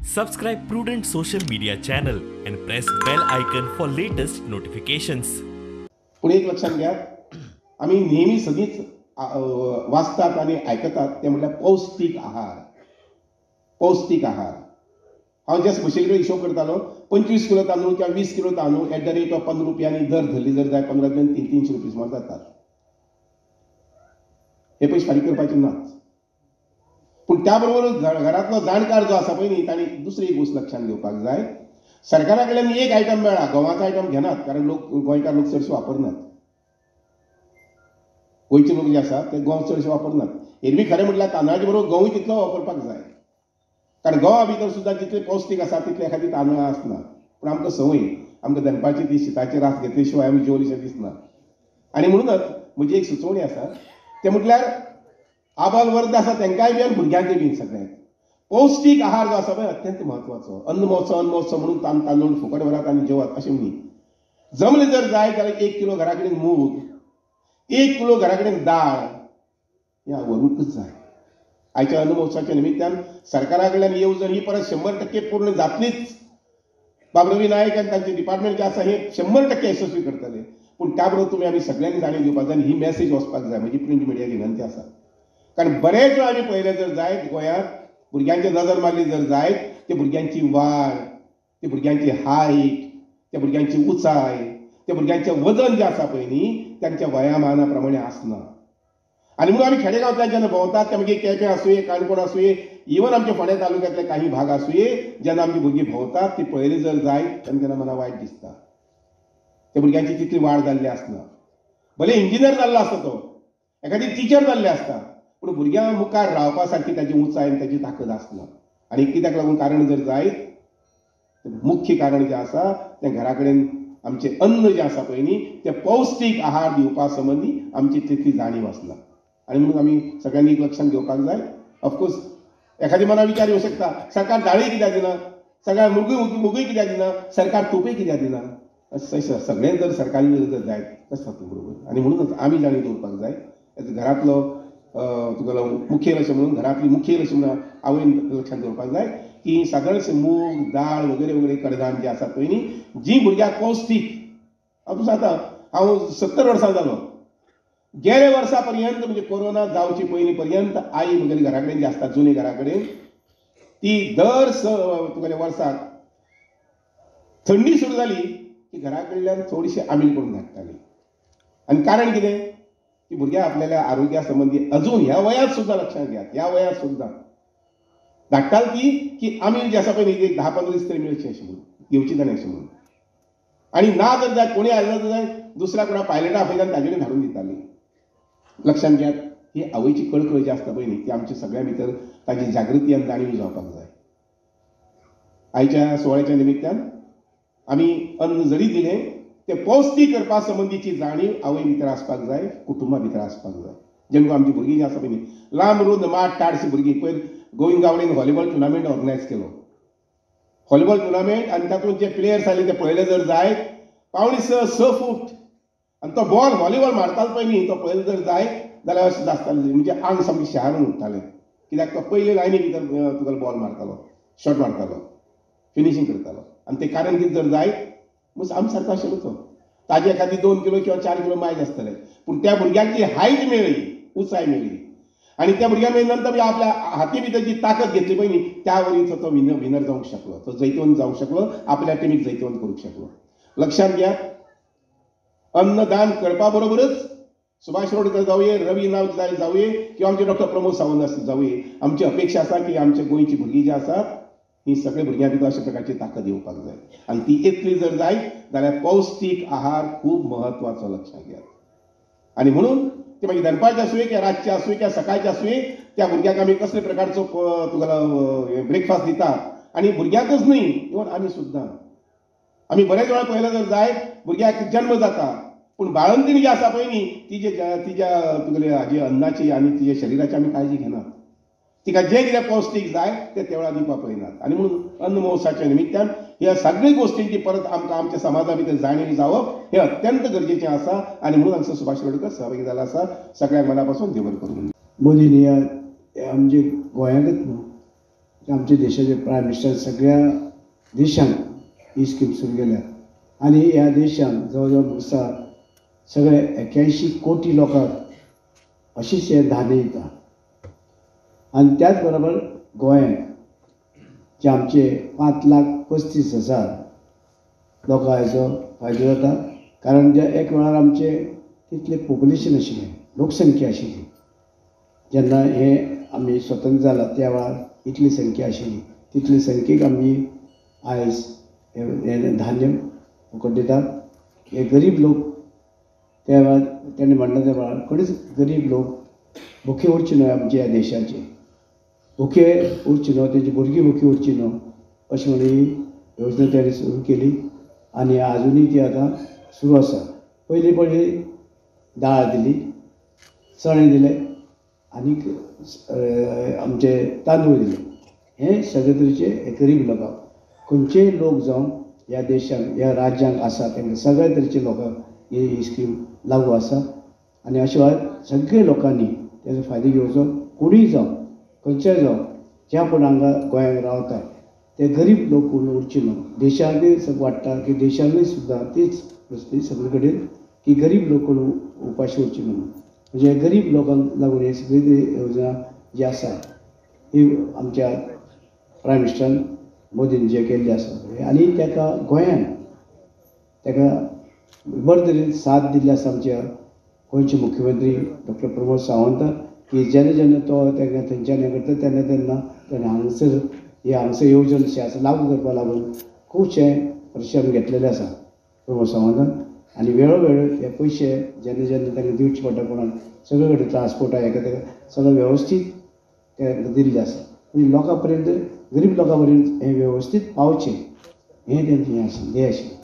Subscribe Prudent social media channel and press bell icon for latest notifications. पूण एक लक्षात घ्या, आमी नेहमी सदींच वाचतात आनी आयकतात ते म्हटल्यार पौष्टीक आहार. पौष्टीक आहार हांव जे स्पेशली कडेन हिशोब करतालो, 25 किलो तांदूळ किंवा 20 किलो तांदूळ एट the rate of 15 रुपयांनी दर धरली जर जाय 15 300 रुपये सुमार जातात. हे पयशे फारीक करपाचे नात. पूण त्या बरोबर घरांतलो जाणकार जो आसा पळय न्ही, तांणी दुसरी एक गोश्ट लक्षांत घेवपाक जाय. सरकारा कडल्यान एक आयटम मेळ्ळा, गंवाचो आयटम घेनात, कारण लोक गोंयकार लोक चडशे वापरनात. गोंयचे लोक जे आसात ते गंव चडशे वापरनात. एरवी खरें म्हटल्यार तांदळाचे बरोबर गंवूय तितलो वापरपाक जाय, कारण गंवा भितर सुद्दां जितले पौष्टीक आसा तितले खातीर तांदळां आसना. पूण आमकां संवय, आमकां दनपारची ती शिताची रास घेतले शिवाय आमी जेवलीशें दिसना. आनी म्हणूनच म्हजी एक सुचोवणी आसा, तें म्हटल्यार आबाल वर्द आसा तांकांय बी आनी भुरग्यांकय बी सगळ्यांक पौष्टीक आहार जो आसा पळय अत्यंत म्हत्वाचो. अन्न महोत्सव अन्न महोत्सव म्हणून तांदूळ फुकट व्हरात आनी जेवात अशें न्ही. जमलें जर जाय जाल्यार 1 किलो घरा कडेन मूग, 1 किलो घरा कडेन दाळ हें व्हरूंकच जाय. आयच्या अन्न महोत्सवाच्या निमित्तान सरकारा कडल्यान येवजण ही परत 100% पूर्ण जातलीच. बाब रवी नायक आनी तांचे डिपार्टमेंट जें आसा हें 100% यशस्वी करतले. पूण त्या बरोबर तुमी आमी सगळ्यांनी जाणीव दिवपाक जाय आनी ही मॅसेज वचपाक जाय. म्हजी प्रिंट मिडियाक विनंती आसा, कारण बरेच वेळ आमी पळयलें जर जायत गोंयांत भुरग्यांची नजर मारली जर जायत, ते भुरग्यांची वाड, ते भुरग्यांची हायट, त्या भुरग्यांची उंचाय, त्या भुरग्यांचें वजन जें आसा पळय न्ही तांच्या वयामाना प्रमाणे आसना. आनी म्हणून आमी खेडेगांवांतल्यान जेन्ना भोंवतात ते मागीर केपें आसुये, काणकोण आसुये, इवन आमच्या फोंड्या तालुक्यांतले काही भाग आसुये, जेन्ना आमची भुरगीं भोंवतात ती पळयली जर जायत तेन्ना तेन्ना मना वायट दिसता. त्या भुरग्यांची तितली वाड जाल्ली आसना. भले इंजिनियर जाल्लो आसता तो, एखादी टिचर जाल्ली आसता, पूण भुरग्यां मुखार रावपा सारकी ताजी उंचाय आनी ताजी ताकद आसना. आनी कित्याक लागून कारण जर जायत, मुख्य कारण जें आसा तें घरा कडेन आमचें अन्न जें आसा पळय न्ही तें पौष्टीक आहार दिवपा संबंदी आमची तितली जाणीव आसना. आनी म्हणून आमी सगळ्यांनी एक लक्षांत घेवपाक जाय. ऑफकोर्स एखादी मना विचार येवं शकता, सरकार दाळूय कित्याक दिना, सरकार मुगूय कित्याक दिना, सरकार तुपूय कित्याक दिना. सगळें जर सरकारी जर जायत कशें जातलें बरोबर. आनी म्हणूनच आमी जाणीव दवरपाक जाय. घरांतलो तुगेलो मुखेल अशें म्हणून घरांतली मुखेल अशें म्हणून आवयन लक्षांत दवरपाक जाय की सादारण मूग, दाळ वगैरे वगैरे कडधान्य जे आसात पळय न्ही, जी भुरग्याक पौष्टीक. हांव तुका सांगता, हांव 70 वर्सां जालो, गेले वर्सा पर्यंत म्हणजे कोरोना जावचे पयलीं पर्यंत आई म्हगेले घरा कडेन जी आसता जुने घरा कडेन ती दर तुगेल्या वर्साक थंडी सुरू जाली की घरा कडल्यान थोडीशी आमील करून धाडटाली. आनी कारण कितें की भुरग्यां आपल्याल्या आरोग्या संबंदी अजून ह्या वयांत सुद्दां लक्षांत घेयात, ह्या वयांत सुद्दां धाडटाली ती की आमील जी आसा पळय न्ही एक 10-15 दीस तरी मेळची अशें म्हणून घेवची ताणें अशें म्हणून. आनी ना जर जाय कोणी आयलो जर जाय दुसऱ्या कोणा पायलटा आपयता आनी ताजे कडेन धाडून दिताली. लक्षांत घेयात, ही आवयची कळकळ जी आसता पळय न्ही ती आमच्या सगळ्यां भितर ताजी जागृती आनी जाणीव जावपाक जाय. आयच्या सुवाळ्याच्या निमित्तान आमी अन्न जरी दिलें ते पौष्टीक करपा संबंदीची जाणीव आवय भितर आसपाक जाय, कुटुंबा भितर आसपाक जाय. जेणे करून आमची भुरगीं जी आसा पळय न्ही लांब रुंद माठ ताडशी भुरगीं. पयर गोविंद गावडेन व्हॉलीबॉल टुर्नामेंट ऑर्गनायज केलो, व्हॉलीबॉल टुर्नामेंट, आनी तातूंत जे प्लेयर्स आयले ते पळयले जर जायत 5.75-6 फूट आनी तो बॉल व्हॉलीबॉल मारतालो पळय न्ही तो पळयलो जर जायत जाल्यार अशें आसतालें म्हणजे आंग सामकें शहारून उठतालें. कित्याक तो पयले लायनी भितर तुका बॉल मारतालो, शॉट मारतालो, फिनिशींग करतालो. आनी तें कारण कितें जर जायत आम सारको आशिल्लो तो, ताजे एखादी 2 किलो किंवा 4 किलो मायज आसतले, पूण त्या भुरग्याक जी हायट मेळ्ळी, उंचाय मेळ्ळी आनी त्या भुरग्या मेळ्ळे नंतर आपल्या हाती भितर जी ताकद घेतली पळय न्ही त्या वरी तो विनर जावंक शकलो, तो जैतवंत जावंक शकलो, आपल्या टिमीक जैतवंत करूंक शकलो. लक्षांत घेयात, अन्नदान करपा बरोबरच सुभाष शिरोडकर जावये, रवी नायक जावये किंवा आमचे डॉक्टर प्रमोद सावंत जावये, आमची अपेक्षा आसा की आमच्या गोंयची भुरगीं जी आसात ही सगळे भुरग्यां भितर अशा प्रकारची ताकद येवपाक जाय. आनी ती येतली जर जायत जाल्यार पौष्टीक आहार खूब महत्वाचो, लक्षांत घेयात. आनी म्हणून ते मागीर दनपारचे आसुये किंवा रातचे आसुये किंवा सकाळचे आसुये, त्या भुरग्याक आमी कसले प्रकारचो तुगेलो ब्रेकफास्ट दितात. आनी भुरग्यांकच न्ही, इवन आमी सुद्दां आमी बरेच वेळार पळयलें जर जायत भुरग्याक जन्म जाता पूण बाळंतीण जी आसा पळय न्ही तिजे तिज्या तुगेले हाजी अन्नाची आनी तिज्या शरिराची आमी काळजी घेनात. तिका जें कितें पौष्टीक जाय तें त्या वेळार दिवपाक पळयनात. आनी म्हणून अन्न महोत्सवाच्या निमित्तान ह्या सगळ्या गोश्टींची परत आमकां आमच्या समाजा भितर जाणीव जावप हें अत्यंत गरजेचें आसा. आनी म्हणून हांगसर सुभाष शिरोडकर सहभागी जालो आसा. सगळ्यांक मना पासून देव बरें करूं. मोदीन ह्या आमच्या गोंयांकच न्हू आमच्या देशाचे प्रायम मिनिस्टर सगळ्या देशांक ही स्कीम सुरू केल्या आनी ह्या देशांत जवळ जवळ दिसा सगळे 81 कोटी लोकांक अशीच हें धान्य दिता. आनी त्याच बरोबर गोंयांत जे आमचे 5,35,000 लोकांक हेजो फायदो जाता. कारण जे एक वेळार आमचे तितलें पोपुलेशन आशिल्लें, लोकसंख्या आशिल्ली, जेन्ना हें आमी स्वतंत्र जाला त्या वेळार इतली संख्या आशिल्ली, तितले संख्येक आमी आयज हें धान्य फुकट दितात. हे गरीब लोक त्या वेळार तेणें म्हणलें त्या वेळार कोणीच गरीब लोक भुके उरचे न्हय, आमच्या ह्या देशाचे भुके उरचे न्हय, तेजी भुरगीं भुकी उरची न्हय अशें म्हणून ही योजना तेणें सुरू केली आनी आजुनूय ती आतां सुरू आसा. पयलीं पयलीं दाळ दिली, चणे दिले आनीक आमचे तांदूळ दिले. हे सगळे तरेचे गरीब लोकांक, खंयचेय लोक जावं ह्या देशांत ह्या राज्यांत आसा तांकां सगळे तरेचे लोकांक ही स्कीम लागू आसा. आनी अशे वेळार सगळे लोकांनी तेजो फायदो घेवचो. कोणूय जावं, खंयचेय जावं, ज्या कोण हांगा गोंयांत रावता ते गरीब लोक कोण उरचे न्हू. देशांतूय वाडटा की देशांतूय सुद्दां तीच परिस्थिती सगळे कडेन की गरीब लोक कोण उपाशी उरचे न्हू. म्हणजे गरीब लोकांक लागून ही सगळी योजना जी आसा ही आमच्या प्रायम मिनिस्टरान मोदीन जे केल्ली आसा आनी ताका गोंयान ताका बरे तरेन साथ दिल्ली आसा आमच्या गोंयचे मुख्यमंत्री डॉक्टर प्रमोद सावंत की जेन्ना जेन्ना तो ताका थंयच्यान हें करता तेन्ना तेन्ना ताणें हांगसर ही हांगसर येवजण अशी आसा लागू करपाक लागून खुबशे परिश्रम घेतलेले आसा प्रमोद सावंतान. आनी वेळोवेळ हे पयशे जेन्ना जेन्ना तांकां दिवचे पडटा कोणाक सगळे कडेन ट्रान्सपोर्टा हेका तेका सगळें वेवस्थीत ते दिल्लें आसा. म्हणजे लोकां पर्यंत, गरीब लोकां पर्यंत हें वेवस्थीत पावचें हें तेंचें हें आशिल्लें, ध्येय आशिल्लें.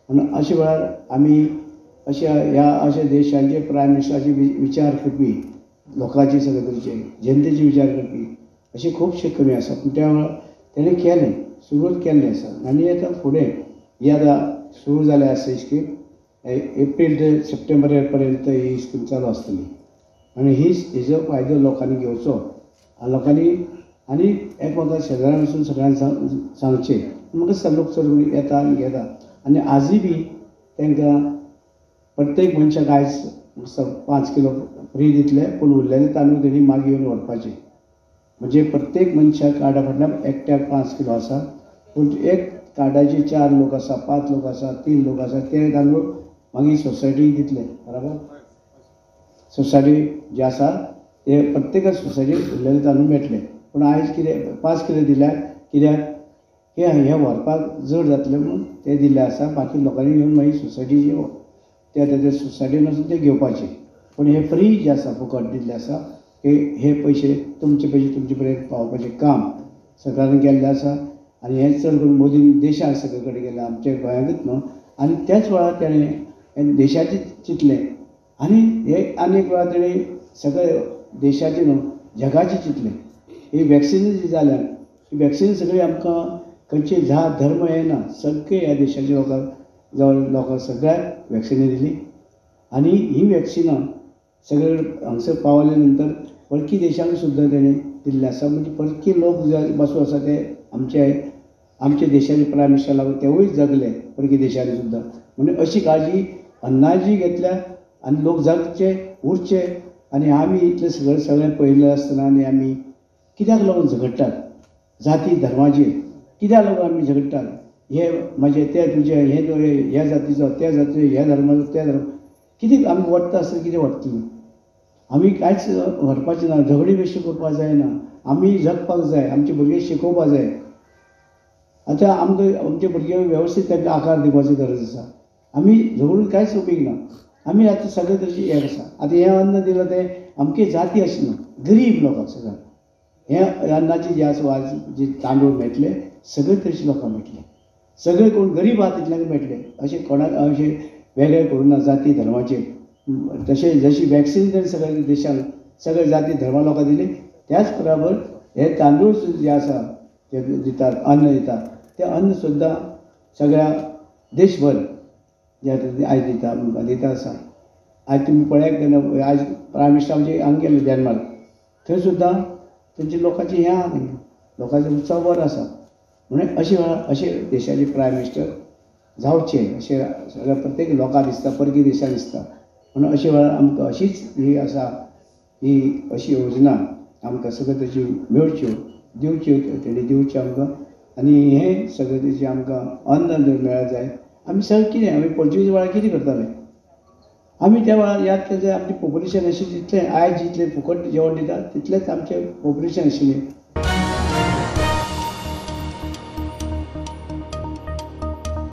म्हणून अशे वेळार आमी अशा ह्या अशा देशांचे प्रायम मिनिस्टराचे विचार करपी लोकांचे सगळे तरेचे जनतेचे विचार करपी अशे खुबशे कमी आसा. पूण त्या वेळार तेणें केलें, सुरवात केल्लें आसा. आनी आतां फुडें ही आतां सुरू जाल्या आसा ही स्कीम, एप्रील ते सप्टेंबर पर्यंत ही स्कीम चालू आसतली. आनी ही हेजो फायदो लोकांनी घेवचो आनी लोकांनी आनी एकमेका शेजाऱ्यान वचून सगळ्यांक सांगचें. म्हाका लोक चड करून येता आनी घेता. आनी आजूय बी तांकां प्रत्येक मनशाक आयज 5 किलो फ्री दितले, पूण उरलेले तांदूळ तेणी मागीर येवन व्हरपाचे. म्हणजे प्रत्येक मनशाक कार्डा फाटल्यान एकट्याक 5 किलो आसा, पूण एक कार्डाचे 4 लोक आसा, 5 लोक आसा, 3 लोक आसा, ते तांदूळ मागीर सोसायटीक दितले. बराबर सोसायटी जी आसा ते प्रत्येका सोसायटीक उरलेले तांदूळ मेळटले. पूण आयज कितें 5 किलो दिल्यार कित्याक हे हें व्हरपाक जड जातलें म्हणून ते दिल्ले आसा. बाकी लोकांनी येवन मागीर सोसायटीचे त्या त्या सोसायटीन वचून ते घेवपाचे. पूण हे फ्री जे आसा फुकट दिल्ले आसा की हे पयशे तुमचे पयशे तुमचे पर्यंत पावोवपाचें काम सरकारान केल्लें आसा. आनी हें चड करून मोदीन देशांत सगळे कडेन केलें, आमच्या गोंयांतूच न्हू. आनी त्याच वेळार तेणें देशाचें चिंतलें आनी हे आनी एक वेळार तेणें सगळे देशाचें न्हू जगाचें चिंतलें. ही वॅक्सिन जी जाल्या ही वॅक्सिन सगळी आमकां खंयचे जात धर्म हे ना, सगळे ह्या देशाच्या लोकांक जावं लोकांक सगळ्यांक वॅक्सिनां दिली. आनी ही वॅक्सिनां सगळे हांगसर पावले नंतर परकी देशांक सुद्दां तेणें दिल्लें आसा. म्हणजे परकी लोक जे बसून आसा ते आमचे आमच्या देशाचे प्रायम मिनिस्टर लागून तेवूय जगले परकी देशांनी सुद्दां. म्हणजे अशी काळजी अन्नाची घेतल्या आनी लोक जगचे उरचे. आनी आमी इतलें सगळें सगळें पळयलें आसतना आनी आमी कित्याक लागून झगडटात जाती धर्माचेर, कित्याक लागून आमी झगडटात, हे म्हजे ते तुजे, हे ह्या जातीचो त्या जातीचो, ह्या धर्माचो त्या धर्म, कितें आमी व्हरता आसतना कितें व्हरतलीं आमी? कांयच व्हरपाचें ना. झगडी बेश्टी करपाक जायना, आमी जगपाक जाय, आमचे भुरगे शिकोवपाक जाय. आतां आमकां आमचे भुरगे वेवस्थीत तांकां आकार दिवपाची गरज आसा. आमी झगडून कांयच उपेग ना. आमी आतां सगळे तरेचें हें आसा. आतां हें अन्न दिलां तें अमके जाती आशिल्लें गरीब लोकांक सगळ्यांक हें अन्नाची जी आसा जी तांदूळ मेळटले सगळे तरेचे लोकांक मेळटले, सगळे कोण गरीब आहा तितल्यांक मेळटले. अशें कोणाक अशें वेगळें करूं ना जाती धर्माचेर. तशें जशी वॅक्सिन जर सगळ्या देशान सगळे जाती धर्मा लोकांक दिली त्याच बराबर हे तांदूळ जे आसा ते दितात, अन्न दितात, तें अन्न सुद्दां सगळ्या देशभर जे आयज दिता आमकां दिता आसा. आयज तुमी पळयात तेन्ना आयज प्रायम मिनिस्टर आमचे हांगा गेल्ले डेनमार्क, थंय सुद्दां थंयच्या लोकांचें हें आहा तेंकां. लोकांचो उत्साह बरो आसा. म्हणून अशे वेळार अशे देशाचे प्रायम मिनिस्टर जावचे अशें सगळ्या प्रत्येक लोकांक दिसता, परकी देशाक दिसता. म्हणून अशे वेळार आमकां अशीच ही आसा ही अशी योजना आमकां सगळ्यो तेची मेळच्यो, दिवच्यो, तेणी दिवच्यो आमकां. आनी हें सगळें तेजें आमकां अन्न जर मेळत जाय, आमी सगळें कितें आमी पोर्चुगीज वेळार कितें करताले आमी त्या वेळार याद केलें जाल्यार आमचें पोपुलेशन आशिल्लें तितलें, आयज जितलें फुकट जेवण दिता तितलेंच आमचें पोपुलेशन आशिल्लें.